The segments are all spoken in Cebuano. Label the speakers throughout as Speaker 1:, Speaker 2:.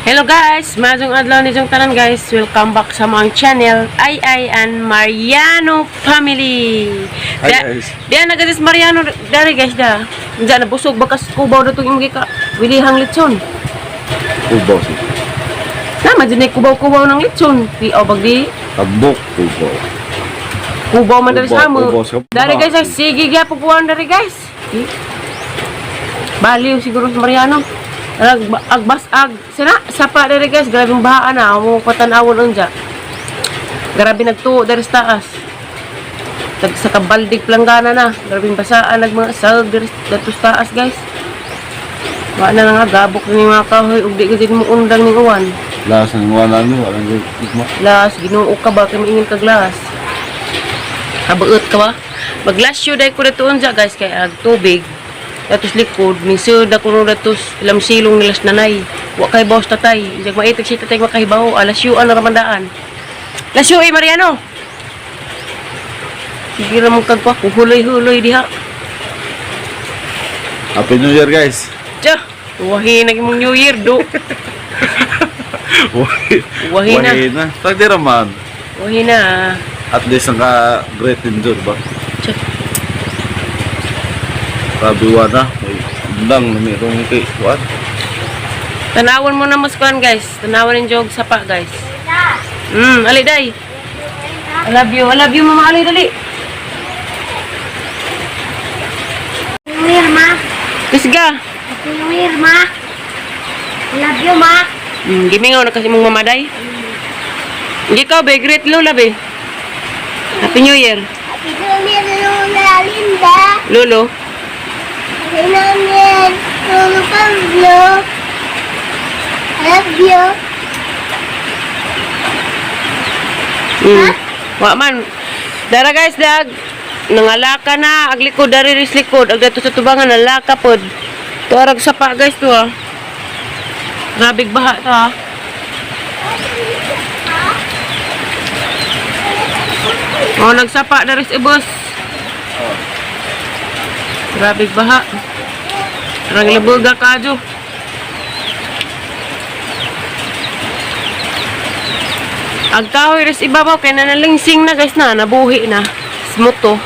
Speaker 1: Hello guys! Maayong adlaw ninyong tanan, guys. Welcome back sa among channel, Ay Ay and Mariano Family.
Speaker 2: Hi, guys.
Speaker 1: Diyan na guys, Mariano dari guys da. Diyan na busog bakas kubaw na itong imong ka. Wilihang litson.
Speaker 2: Kubaw siya.
Speaker 1: Tama dyan ay kubaw-kubaw ng litson. Di o bagdi.
Speaker 2: Tabok, kubaw.
Speaker 1: Kubaw man dari sa amo.
Speaker 2: Kubaw sa
Speaker 1: Dari guys, ay, sige gyapon kuwan dari guys. Di. Baliw siguro si Mariano. Ag agbas ag sina sapa dari guys, grabe ang bahaan na amo patanawon unja. Grabe nagtuo dari sa taas. Tag sa kabaldig planggana na. Grabe ang basaan nag mga sag dari dato sa taas, guys. Wa na nga gabok ni mga kahoy ug di gid mo undang ning uwan.
Speaker 2: Lakas ng wala nyo, walang igma.
Speaker 1: Las, Ginoo ka ba kay maingin ka glass? Kabuot ka ba? Maglasyo dai ko dito unja guys kay ag tubig. Datos likod, misud ako ro datos ilam silong nilas nanay. Wa kay bawas tatay. Injag maitig si tatay wa kay bawo, alas na ramandaan. Lasyo eh Mariano. Sige ra mong kagpa, huloy-huloy diha.
Speaker 2: Happy New Year, guys!
Speaker 1: Tiya, wahi na imong New Year do. Wahi na.
Speaker 2: Wahi na. Pag di raman,
Speaker 1: Wahi na.
Speaker 2: at least naka-great indoor ba?
Speaker 1: Tiya.
Speaker 2: Grabe na. May undang na mayroong kay what?
Speaker 1: Tanawon mo na mas kuan guys. Tanawon ng jog sapa guys. Ali day. I love you. I love you, Mama Ali dali.
Speaker 3: New Year, Ma.
Speaker 1: Kisga.
Speaker 3: Happy New Year, Ma. I love you, Ma.
Speaker 1: Gimingaw na kasi mong mama day. Hindi ka be great lola be. Happy New Year.
Speaker 3: Happy New Year, Lola Linda.
Speaker 1: Lolo.
Speaker 3: Happy New Year, Lolo Pablo. I love you.
Speaker 1: Wa man. Dara guys dag. Nangalaka na ag likod dari ris likod ag dato sa tubangan nalaka pod. Tuarag sapa guys to ah. Grabig baha to ah. Oh, nagsapa na rin si boss. Grabig baha. Arang labuga kadyo. Ang kahoy rin sa ibabaw kay nanalingsing na guys na nabuhi na. Smooth to.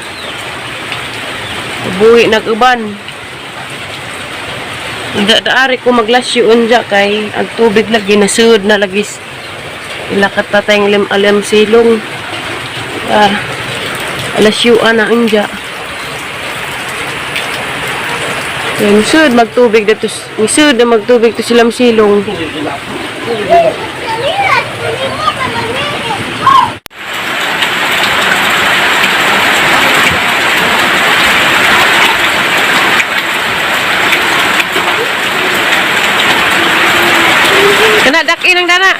Speaker 1: Nabuhi nag-uban. Unja daari ko maglasyo unja kay ang tubig lagi nasud na lagi ilakat tatayng lim alam silong. Ah, alasyo na unja. Kaya misud magtubig dito, misud na magtubig to silang silong. Kana dak-in ang dana.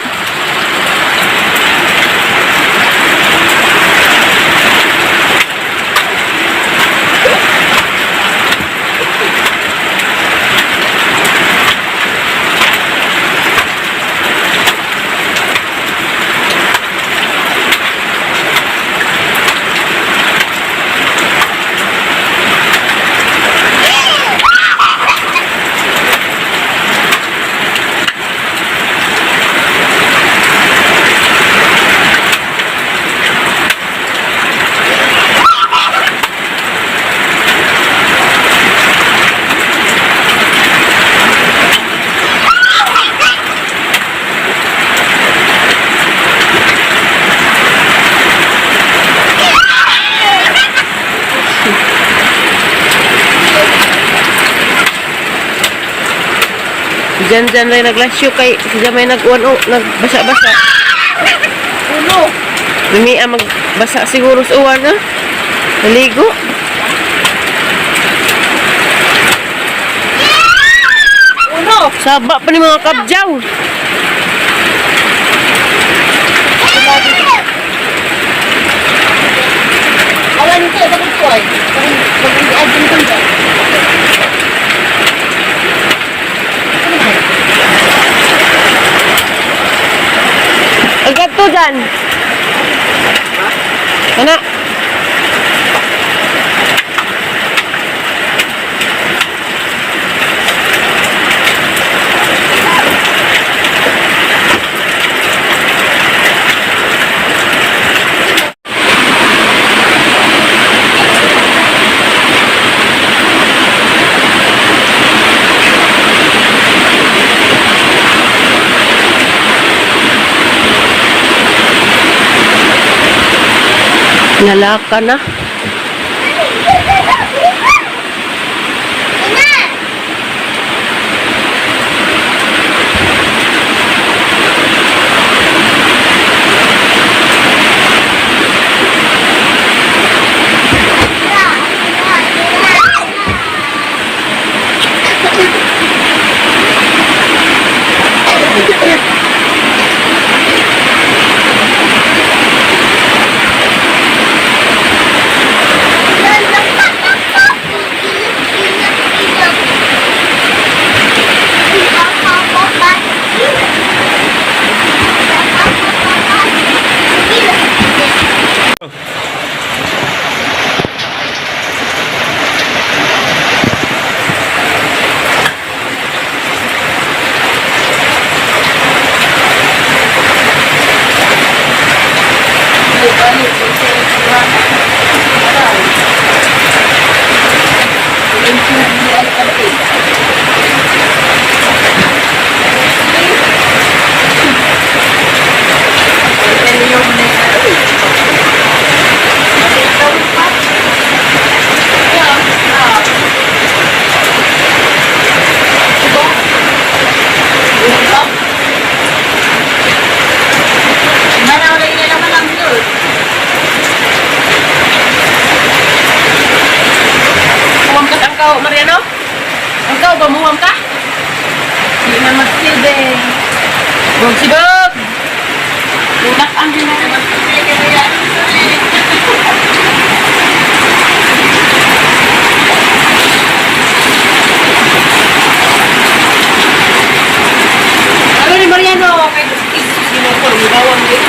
Speaker 1: Diyan diyan rin naglasyo kay siya may nag-uwan o nagbasa-basa.
Speaker 3: Ulo.
Speaker 1: Dumi ang magbasa siguro sa uwan ah. Naligo.
Speaker 3: Ulo.
Speaker 1: Saba pa ni mga kabjaw.
Speaker 3: Awan ito, bakit ko ay? Pag-i-adin ko dyan.
Speaker 1: Agad to dyan. Ana. Nalaka na. Muwam ka sa angkaw, Mariano? Angkaw ba muwam ka?
Speaker 3: Di na magsilbi.
Speaker 1: Magsibog! Lunak ang ginawa. Ano ni Mariano? Kay Ginoo, gibawang din.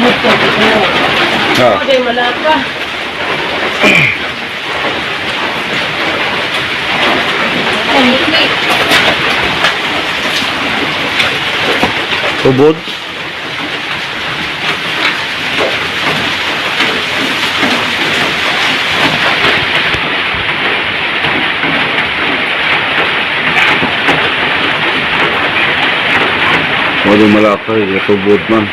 Speaker 1: Tumot ko.
Speaker 2: Ha.
Speaker 1: Okay, malaka.
Speaker 2: Tubod. Wala malakay, tubod man.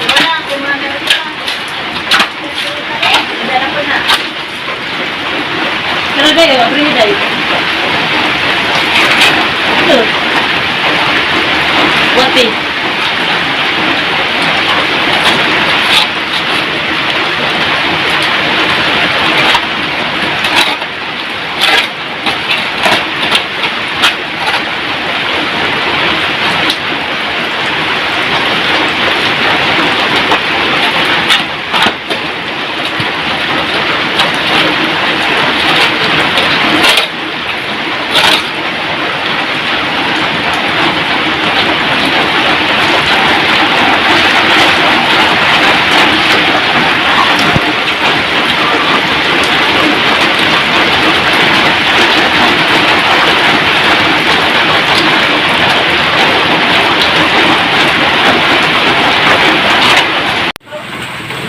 Speaker 3: Wala, kumana pa. Dala ko na.
Speaker 1: Pero day, abri day. Ito. Wati.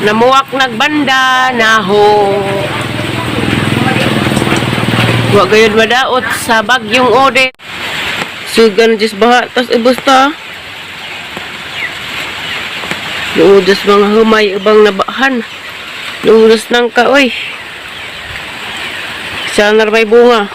Speaker 1: Namuwak nagbanda naho. Wa gayud madaot sa bagyong Ode. Sugan jis baha tas ubos ta. Luudas mga humay ubang nabahan. Luudas nang ka oy. Sana may bunga.